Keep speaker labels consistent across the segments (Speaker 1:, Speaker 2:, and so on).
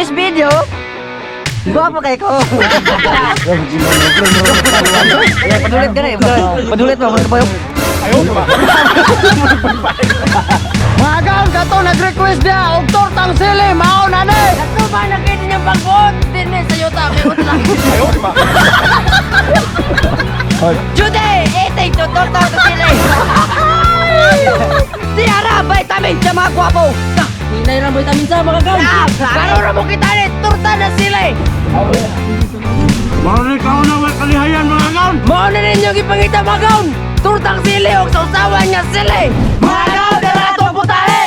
Speaker 1: this video, gwapo kay ko. Padulit ka na eh. Padulit mo. Padulit.
Speaker 2: Mga gaon kato nag-request niya og tortang sili mao na ni.
Speaker 3: Kato ba nakita niyang pagbuot? Dinhi sa yuta, may utla.
Speaker 1: Today, eating to torta to sili. Tiara, vitamin sa mga gwapo.
Speaker 3: Hinay lang vitamin sa mga gaon.
Speaker 1: Ah,
Speaker 3: Karon ra mo kita ni torta na sili.
Speaker 2: Mao ni kaon na way kalihayan, mga gaon.
Speaker 3: Mao na ninyo gipangita, mga gaon. Tortang sili og sausawan nga sili. Mga gaon, dara atong putahe.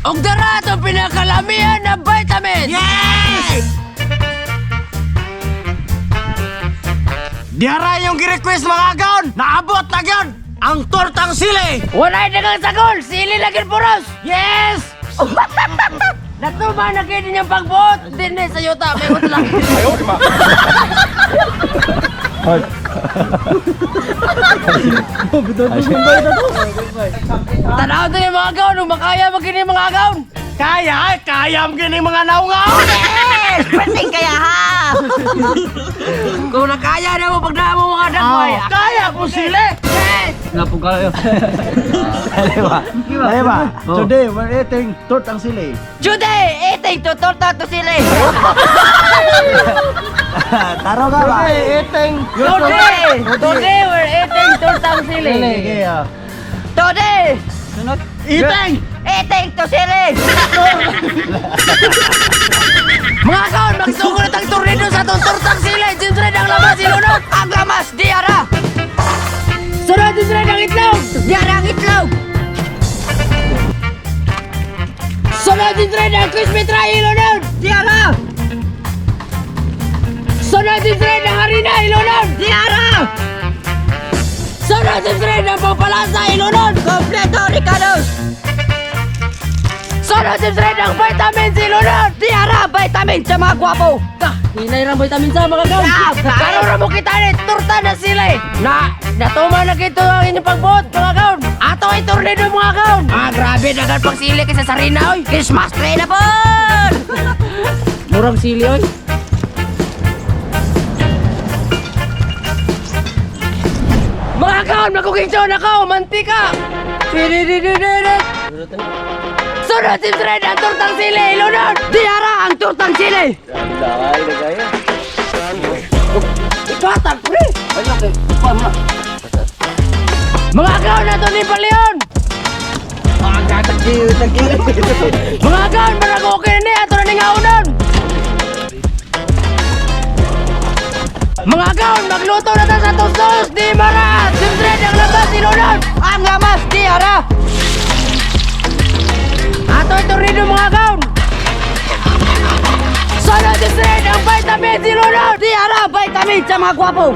Speaker 3: Og dara atong pinakalamihan na vitamins.
Speaker 2: Yes! Diara yung gi-request, mga gaon. Naabot na gyud ang tortang sili.
Speaker 3: Walay dagang sagol, sili lagi puros.
Speaker 2: Yes!
Speaker 3: Natuba na kayo ninyong pagbuot. Dinhi sa yuta, may utla. Tanaw to yung mga gaon, kung makaya mo gini mga gaon.
Speaker 2: Kaya, ay, kaya mo gini mga naungaon.
Speaker 1: Yes! Perting kaya ha!
Speaker 3: Kung nakaya na mo, pag na mo mga dagway.
Speaker 2: Oh, kaya ko sili.
Speaker 3: Yes!
Speaker 2: Dali ba? Today we're eating tortang sili.
Speaker 1: Today, eating to torta to sili.
Speaker 2: Taro ka ba? Today eating
Speaker 3: Today! Today, we're eating tortang sili.
Speaker 2: Kaya.
Speaker 1: Today,
Speaker 2: Eating!
Speaker 1: eating to sili.
Speaker 3: Mga gaon, magsugod na tang tornado sa atong tortang sili. James Red ang lamas, ilunod.
Speaker 1: Ang lamas, diara.
Speaker 3: Sunod, James Red ang itlog.
Speaker 1: Diara ang itlog.
Speaker 3: Sunod, James Red ang crispy try, ilunod.
Speaker 1: Diara!
Speaker 3: Sunod, James Red ang harina, ilunod.
Speaker 1: Diara!
Speaker 3: Sunod, James Red ang pampalasa, ilunod.
Speaker 1: Kompleto, Ricardos!
Speaker 3: Sunod, James Red ang vitamins, ilunod.
Speaker 1: Diara, vitamin sa mga gwapo.
Speaker 3: Hinay lang vitamin sa mga gaon.
Speaker 1: Ah,
Speaker 3: Karon ra mo kita ni torta na sila eh. Na natuma na kito ang inyong pagbuot, mga gaon. Ato ay tornado, mga gaon. Ah, grabe dagan pagsili kaysa sarina oy.
Speaker 1: Christmas tree na po!
Speaker 3: Murag sili oy. Mga gaon, magkukinso na ko, mantika. Didididididid. Sunod si Fred ang tortang sili, ilunod.
Speaker 1: Diara ang tortang sili!
Speaker 3: Ikatag, pre. Mga gaon na to ni Paleon. Mga gaon, marag okay na ni ato na ning aunon. Mga gaon, magluto na ta sa atong sauce di mara. Siyempre, ang labas ilunon.
Speaker 1: Ang lamas, diara!
Speaker 3: Ato ito rin mga gaon. Sunod siyempre, ang vitamins ilunon.
Speaker 1: Diara, vitamin sa mga gwapo!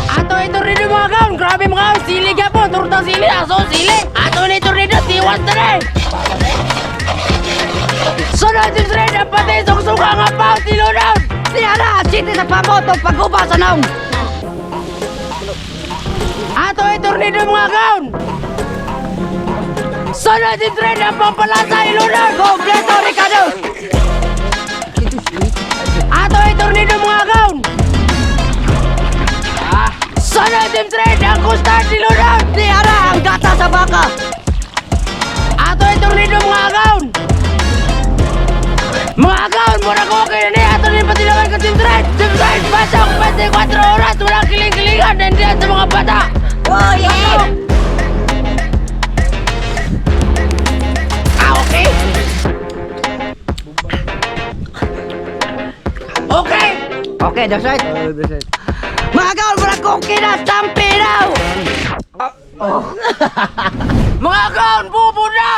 Speaker 3: Ato ito rin mga gaon. Grabe mga gaon, sili ka po. Turtang sili, aso sili. Ato na ito rin, tiwas na rin. Sunod siyempre, ang pati suksuka nga pa, ilunon.
Speaker 1: Diara, ang siti sa pamotong pag-uba sa naong!
Speaker 3: Ato ay tornado, mga gaon! Sunod si Tren ang pampalasa ilunod!
Speaker 1: Kompleto, Ricardo!
Speaker 3: Ato ay tornado, mga gaon! Sunod si Tren ang kustard ilunod!
Speaker 1: Diara, ang gata sa baka!
Speaker 3: Ato ay tornado, mga gaon! Mga gaon, mura ko okay na ni ato ni patilawan ka Team Tren! Team Tren, pasok! 24 oras! Walang kiling-kilingan! Nandiyan sa mga bata!
Speaker 1: Oh, yeah!
Speaker 3: Ah, okay! Okay!
Speaker 1: Okay, that's right. Mga gaon, murag okay na, tampi daw!
Speaker 3: Mga gaon, bubo na!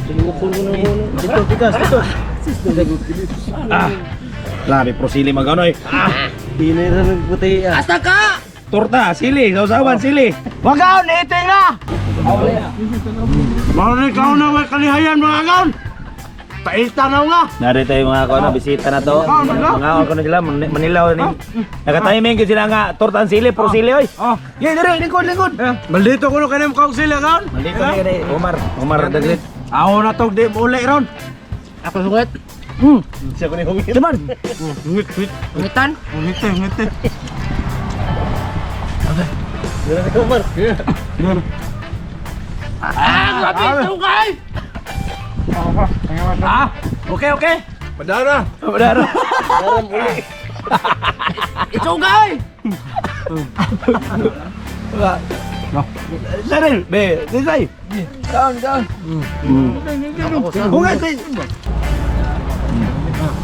Speaker 2: Dito, tikas, dito.
Speaker 4: Ah, Labi pro sili maganoy. Ah,
Speaker 2: Dili na nagputi ah.
Speaker 3: Asa ka!
Speaker 4: Torta, sili, sausawan, sili.
Speaker 2: Mga gaon, eating na! Mao ni kaon na way kalihayan, mga gaon. Pailta na nga.
Speaker 4: Nari tayo mga kuno, bisita na to. Mga kuno sila, Manila ni. Naka-timing gyud sila nga torta ang sili, puro sili oy.
Speaker 2: Oh.
Speaker 4: Ye, diri, lingkod, lingkod.
Speaker 2: Maldito ko no kanim kaog sili kaon.
Speaker 4: Maldito ni kani Omar, Omar Daglit.
Speaker 2: Ako na tog di uli ron.
Speaker 3: Ako sungit.
Speaker 4: Siya ko ni Humir.
Speaker 1: Cuman.
Speaker 2: Ngit ngit.
Speaker 3: Sungitan.
Speaker 2: Ngiti ngiti.
Speaker 4: Omar.
Speaker 3: Ah, grabe sungay.
Speaker 4: Ah, okay, okay.
Speaker 2: Padara.
Speaker 4: Padara.
Speaker 3: Isugay.
Speaker 4: Saril, be, disay. Down, down. Hungat, eh.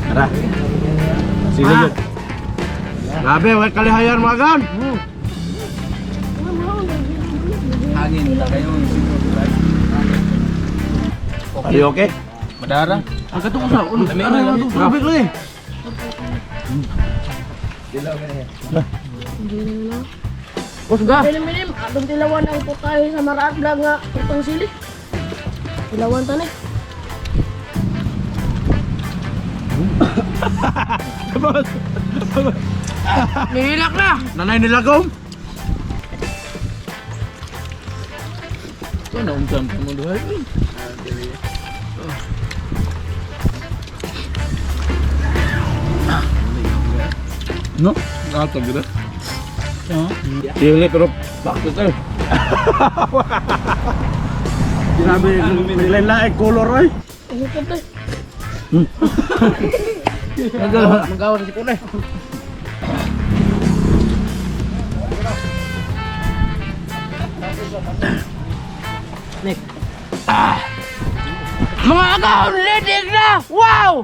Speaker 4: Tara. Sili yun.
Speaker 2: Grabe, way kalihayan mga kaon.
Speaker 4: Are you okay?
Speaker 2: Ang katong sa ulo. Grabe ko eh.
Speaker 3: Kusga.
Speaker 5: Milim-milim, atong tilawan ang putahe sa Maraat Vlog nga tortang sili. Tilawan ta ni.
Speaker 3: Nihilak na.
Speaker 2: Nanay nilagom.
Speaker 4: Sili pero bakit ito?
Speaker 2: Grabe, nilain color oy.
Speaker 5: Ang hukot eh.
Speaker 3: Magawa sa kulay. Ah. Mga agaw, lidig na! Wow!